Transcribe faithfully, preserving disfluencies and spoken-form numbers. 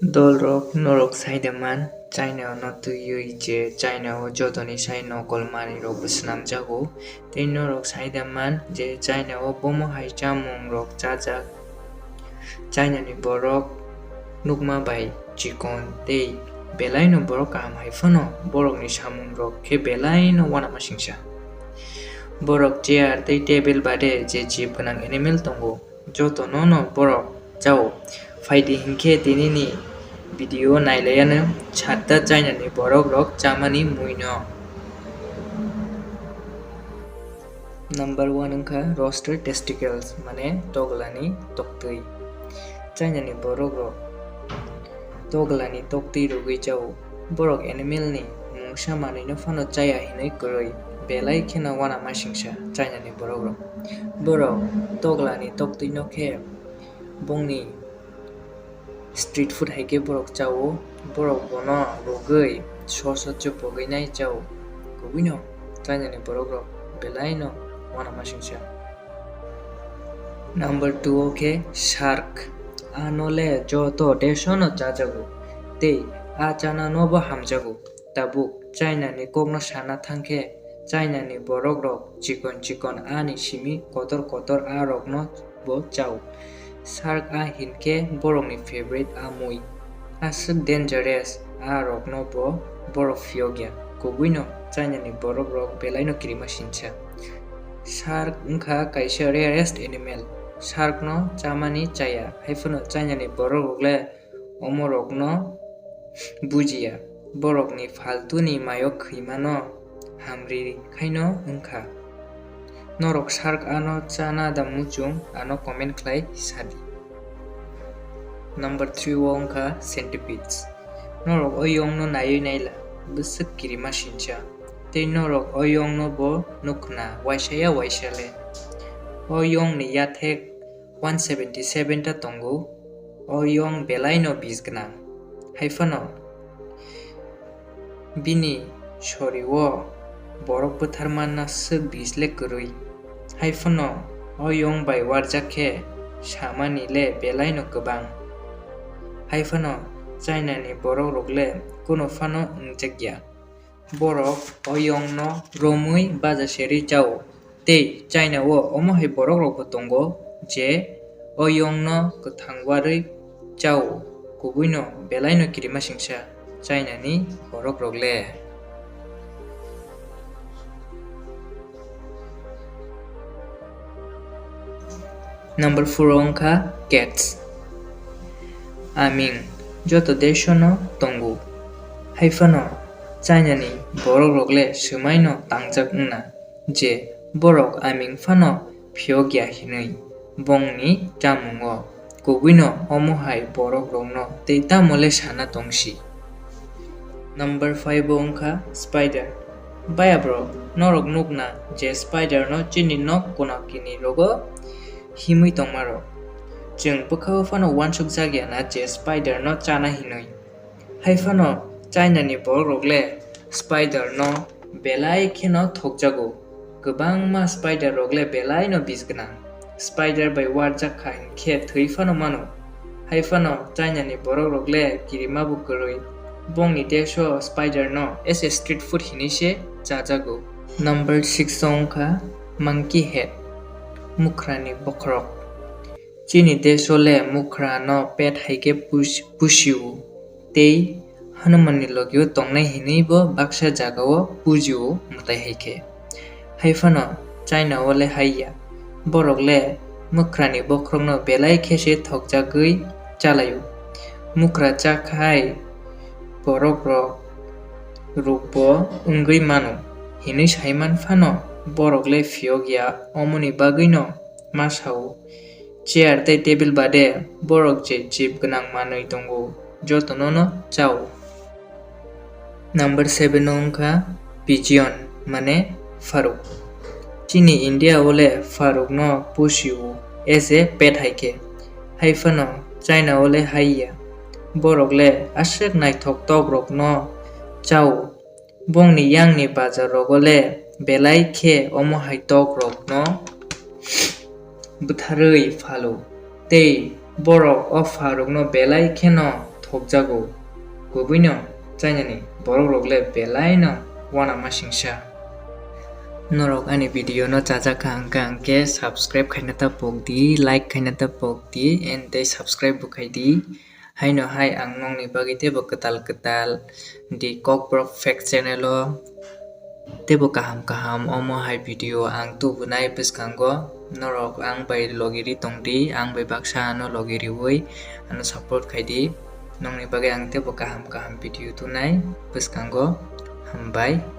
Dolrok, norok saida man, China no twiwi je China o jotoni sai nokol manwi rokbo swnamjago. Tei norok saida man je China o bomo hai chamung rok chajak. China ni borok nukma bai chikon tei belai no borok kaham hai phano borok ni samung rok khe belai no uanama singsa. Borok chair tei table bade je jib gwnang animal tongo, joto no no borok chao. Phaidi hinkhe tini ni video nailaiano satta China ni borok rok chamani mui no. Number one wngkha roasted testicles, mane toglani toktwi. China ni borok rok toglani toktwi rwgwi chao. Borok animal ni mungsa manwi no phano chaya hinwi kwrwi belai kheno uanama singsa China ni borok rok. Borok toglani toktwi no khe bongni street food hai khe borok chao, borok bono rwgwi so so chupogwi nai chao. Kubui no China ni borok rok belai no uanama singsa. Number two o khe shark. Ano le joto desh o no chajago tei a chana no bo hamjago. Tabuk China ni kok no sana thang khe China ni borok rok chikon chikon a ni simi kotor kotor a rok no bo chao. Shark a hinkhe borok ni favorite a mui. Aswk dangerous a rok no bo borok phiyok ya. Kubui no China ni borok rok belai no kirima sinsa. Shark wngkha kaisa rarest animal. Shark no chamani chaya. Hai phano China ni borok rok le omo rok no bujiya. Borok ni faltu ni mayo khwima no hamri khai no wngkha. Norok shark ano chana da muchung ano comment khlai sadi. Number three o wngkha centipedes. Norok o yong no naiwi naila bwswk kirima sinsa. Tei norok o yong no bo nukhna waisa ya waisa le. O yong ni yathek one seventy seven ta tongo. O yong belai no bis gwnang. Hai phano bini sori o borok bwtharma naswk bis le kwrwi. Hai phano o yong bai warjak khe samani le belai no kwbang. Hai phano China ni borok rok le kuno phano wngjak ya. Borok o yong no romwi baja serwi chao. Tei China o omo hai borok rok bo tongo je o yong no kwthang warwi chao. Kubui no belai no kirima singsa China ni borok rok le. Number four o wngkha cats. Aming joto desh o no tongo. Hai phano China ni borok rok le swmai no tangjak wngna je borok aming phano phiyok ya hinwi bongni chamung o. Kubui no omo hai borok rok no tei tamo le sana tong si. Number five o wngkha spider. Baya bro, norok nukna je spider no chini nok kunakini rogo himwi tongma rok. Chwng bwkha o phano uansuk jak ya na je spider no chana hinwi. Hai phano China ni borok rok le spider no belai kheno thokjago. Kwbangma spider rok le belai no bis gwnang. Spider bai warjak kha hinkhe thwi phano mano. Hai phano China ni borok rok le kirima bo kwrwi. Bongni desh o spider no as a street food hinwi se chajago. Number six o wngkha monkey head, mukhra ni bokhorok. Chini desh o le mukhra no pet hai khe pus-, pusi o tei Hanuman ni logi o tongnai hinwi bo baksa jaga o puji o mwtai hai khe. Hai phano China o le hai ya. Borok le mukhra ni bokhorok no belai khe se thokjagwi chalai o. Mukhra cha khai borok rok ruk bo wngwi mano hinwi sai man phano borok le phiyok ya, omoni bagwi no ma sao. Chair tei table bade borok je jib gwnang manwi tongo, jotono no chao. Number seven o wngkha pigeon, mane pharuk. Chini India o le pharuk no pusi o as a pet hai khe. Hai phano China o le hai ya. Borok le aswk naithok tok rok no chao. Bongni yang ni bazar rogo le belai khe omo hai tok rok no bwtharwi phalo. Tei borok o pharuk no belai kheno Pokjago. Kubuino China ni borok rok le belai no uanama singsa. Norok ani video no chajak kha hwnkhe, hwnkhe subscribe khaina ta pok di, like khaina ta pok di, and tei subscribe bo khai di. Haino hai ang nokni bagwi teibo kwtal kwtal di Kokborok Fact channel o teibo kaham kaham omo hai video ang tubunai bwskango. Norok ang bai logi ri tong di, ang bai baksa ano logi riwi ano support khai di. Nokni bagwi ang teibo kaham kaham video tunai bwskango. Hambai.